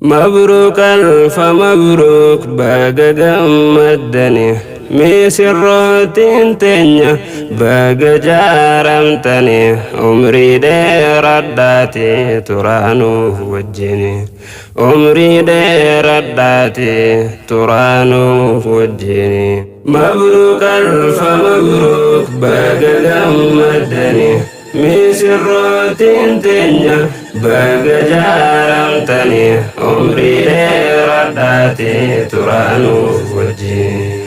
Mabruuk alfa mabruuk baga gammaddani misirrootiin teenya baga jaaramtani umrii dheeradhaati turaanuuf wajjini umrii dheeradhaati turaanuuf wajjini. Mabruuk alfa mabruuk baga gammaddani misirrootiin teenya baga jaaramtani umrii dheeradhaati turaanuuf wajjini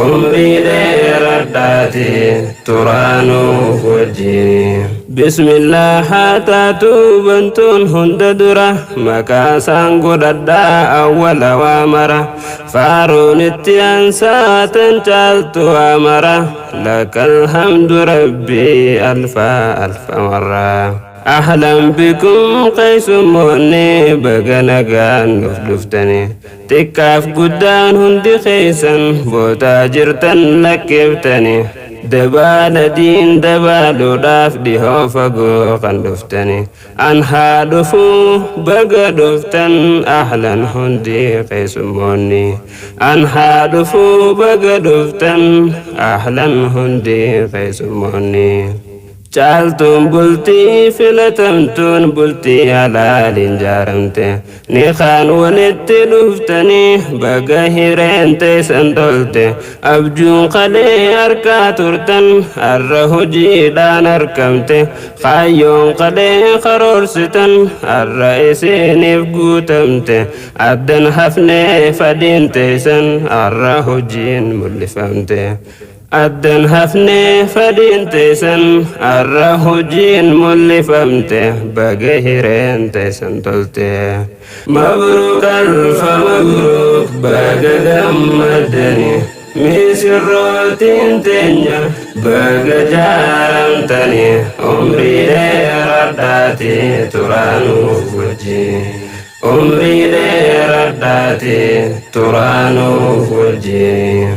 umrii dheeradhaati turaanuuf wajjini. Bismillah haa taatu bantuun hunda dura maqaa isaan godhadhaa awwala waa mara faaruun itti ansaatan caaltu waa mara lakal hamdu rabbii alfa alfa marra. Ahlan bikum keessummoonni baga nagaan nuuf dhuftani xiqqaaf guddaan hundi keessan bootaa jirtan lakkeeftani dabaala diin dabaaluudhaaf dhihoo fagoo kan dhuftani an haa dhufuu baga dhuftan ahlan hundi keessummoonni an haa dhufuu baga dhuftan ahlan hundi keessummoonni. Caaltuun bultii filatamtuun bultii halaaliin jaaramte ni kaan walitti dhuftanii baga hireen teessan tolte abjuun qalee harkaa turtan har'a hojiidhaan argamte kaayyoon qalee karoorsitan har'a isiniif guutamte addan hafnee fadhiin teessan har'a hojiin mul'ifamte. Addan hafnee fadhiin teessan har'a hojiin mul'ifamte baga hireen teessan tolte. Mabruuk alfa mabruuk baga gammaddani misirrootiin teenya baga jaaramtani umrii dheeradhaati turaanuuf wajjin umrii dheeradhaati turaanuuf wajjin.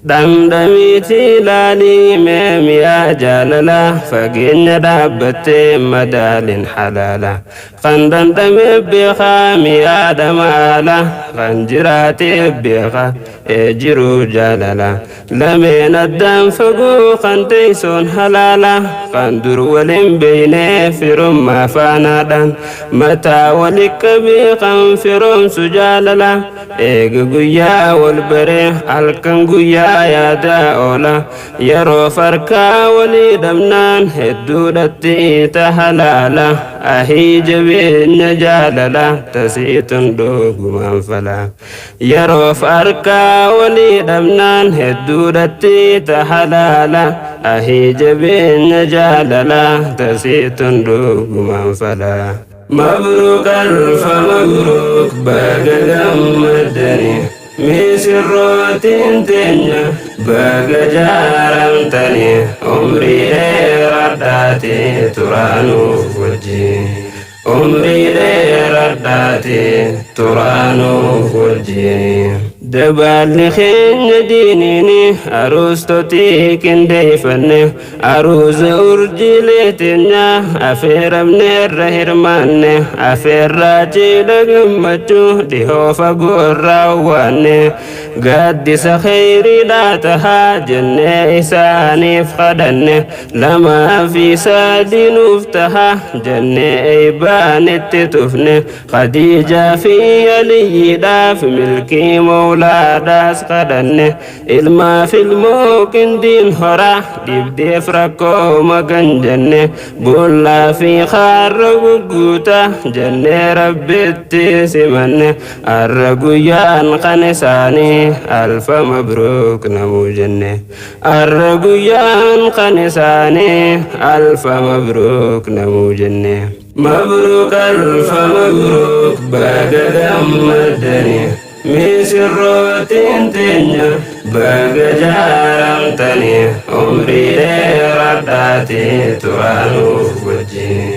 Dhamdhamiiti ilaalii mee mi'aa jaalala fageenya dhaabbattee madaalin halaala kan dhandhamee beekaa mi'aa dhamaala kan jiraatee beekaa ee jiruu jaalala lameen addaan fagoo kan teessoon halaala kan dur waliin beeynee firummaa faanaadhaan mataa wali qabee kan firoomsu jaalala eega guyyaa wal baree halkan guyyaa yaadaa oola yeroo farkaa walii dhabnaan hedduudhatti tahalaala ahii jabeenya jaalala tasiitun dhugumaan fala yeroo farkaa walii dhabnaan hedduudhatti tahalaala ahii jabeenya jaalala tasiitun dhugumaan fala. Mabruuk alfa mabruuk baga gammaddani misirrootiin teenya baga jaaramtani umrii dheeradhaati turaanuuf wajjin umrii dheeradhaati turaanuuf wajjin. Dabaalli keenya diiniini aruustotii qindeeffanne aruuza urjiilee teenya afeeramne irra hirmaanne afeerraa ciidha gammachuu dhihoo fagoo irraa waanne gaaddisa kheyriidhaa tahaa jennee isaaniif kadhanne lamaa fi sadii nuuf tahaa jennee eeybaanitti tufne Khadiijaa fi Aliyyiidhaaf milkii mawlaadhaas kadhanne ilmaaf ilmoo qindiin horaa dhibdeef rakkoo magan jenne boollaa fi kaarra gugguuta jennee rabbitti simanne har'a guyyaan kan isaanii alfa mabruuk namuu jenne har'a guyyaan kan isaanii alfa mabruuk namuu jenne. Mabruuk alfa mabruuk baga gammaddani misirrootiin teenya baga jaaramtani umrii dheeradhaati turaanuuf wajjin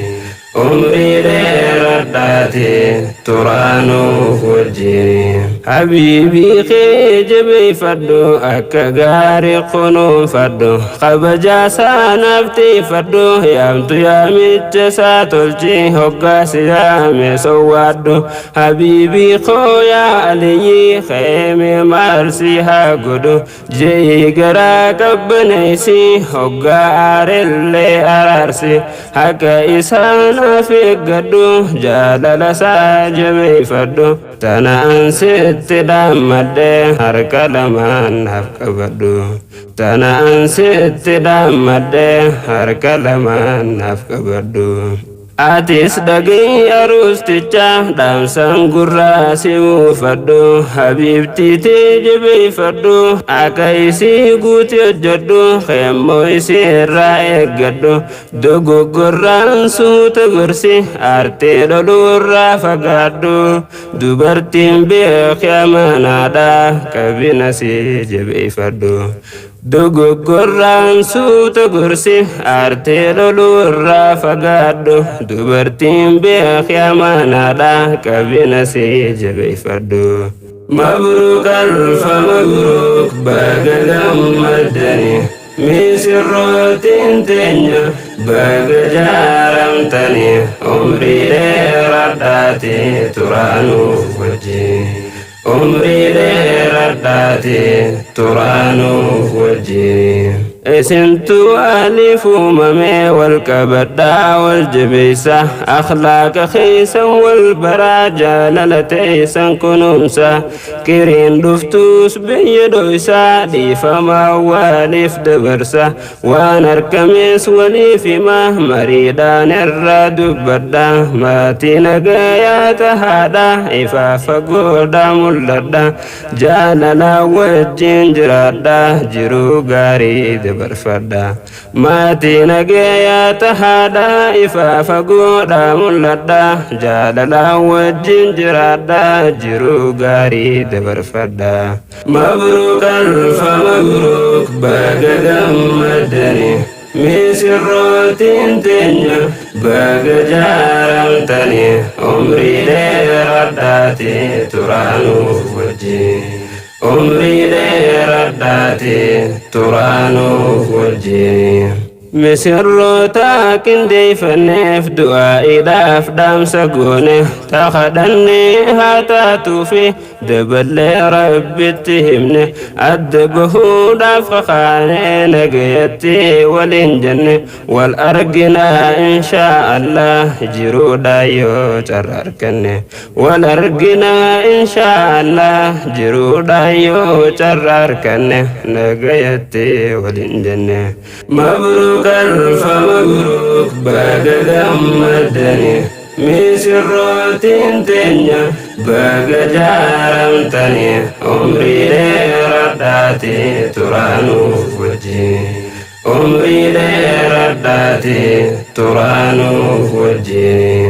umrii dheeradhaati turaanuuf wajjin. Habiibii kee jabeeffadhu, akka gaarii kunuunfadhu, kabajaa saanaaf tiifadhu, yaamtu yaamicha isaa tolchi, hoggaa si yaame sowwaadhu. Habiibii koo yaa Aliyyii keeme maal si haa godhu je'ii garaa qabbaneessi, hoggaa aarellee araarsi, haqa isaa naaf eeggadhu, jaalala isaa jabeeffadhu. Tana an sitti dhaammadhe, harka lamaan naaf qabadhu. Tana an sitti dhaammadhe, harka lamaan naaf qabadhu. Atis dhaga'i aruusticha, dhaamsan gurraa si buufadhu, habiibtiitii jabeeffadhu, akka isii guuti hojjedhu, keemmoo isii irraa eeggadhu, dogoggorraan suuta gorsi, aartee loluurraa fagaadhu, dubartiin beeki amanaadha, qabina si jabeeffadhu. Dogoggorraan suuta gorsi, aartee loluurraa fagaadhu, dubartiin beeki amanaadha, qabina si jabeeffadhu. Mabruuk alfa mabruuk, baga gammaddani, misirrootiin teenya, baga jaaramtani, umrii dheeradhaati turaanuuf wajjin. Umrii dheeradhaati turaanuuf wajjin. Isintu waaliif uumame, wal qabadhaa, wal jabeessa, akhlaaqa keessan wal baraa, jaalala teessan kunuunsa, kiriin dhuftuus biyya dhoysaa, dhiifamaa waaliif dabarsa, waan argames waliif hima, mariidhaan irraa dubbadha, maatii nagayaa tahaadha, ifaa fagoodha mul'adha, jaalala wajjin jiraadha, jiruu gaarii dabarfadha. Maatii nagayaa tahaadha, ifaa fagoodha mul'adha, jaalala wajjin jiraadha, jiruu gaarii dabarfadha. Mabruuk alfa mabruuk, baga gammaddani, misirrootiin teenya, baga jaaramtani, umrii dheeradhaati turaanuuf wajjin. Umrii dheeradhaati turaanuuf wajjin. Misirroota qindeeffanneef du'aa'iidhaaf dhaamsa goone, takadhannee haa taatuufi daballee Rabbitti himne, adda bahuudhaaf kakaanee nagayatti waliin jenne, wal arginaa inshaa Allah jiruudha yoo carra arganne, wal arginaa inshaa Allah jiruudha yoo carra arganne, nagayatti waliin jenne. Mabruuk alfa mabruuk, baga gammaddani, misirrootiin teenya, baga jaaramtani, umrii dheeradhaati turaanuuf wajjin. Umrii dheeradhaati turaanuuf wajjin.